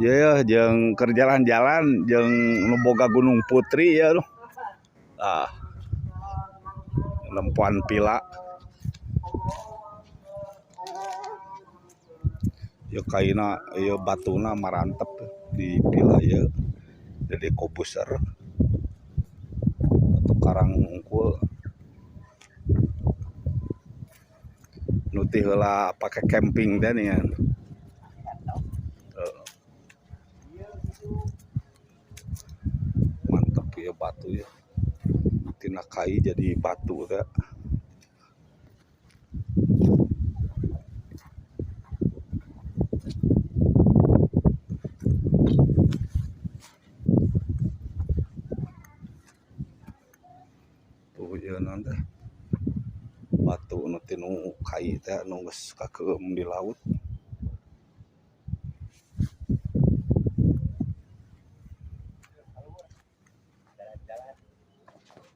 Ya jeung keur jalan-jalan jeung nu boga Gunung Putri ya loh. Ah. Nempoan pila. Ya kaina ieu batuna marantep di pila ieu. Jadi kobuser. Batu karang unggul. Nu ti heula pake camping teh nih. Mantap ya batu ya. Tina kai jadi batu teh. Tuh ieu naon teh. Batu nu tinu kai teh nu geus kakeum di laut.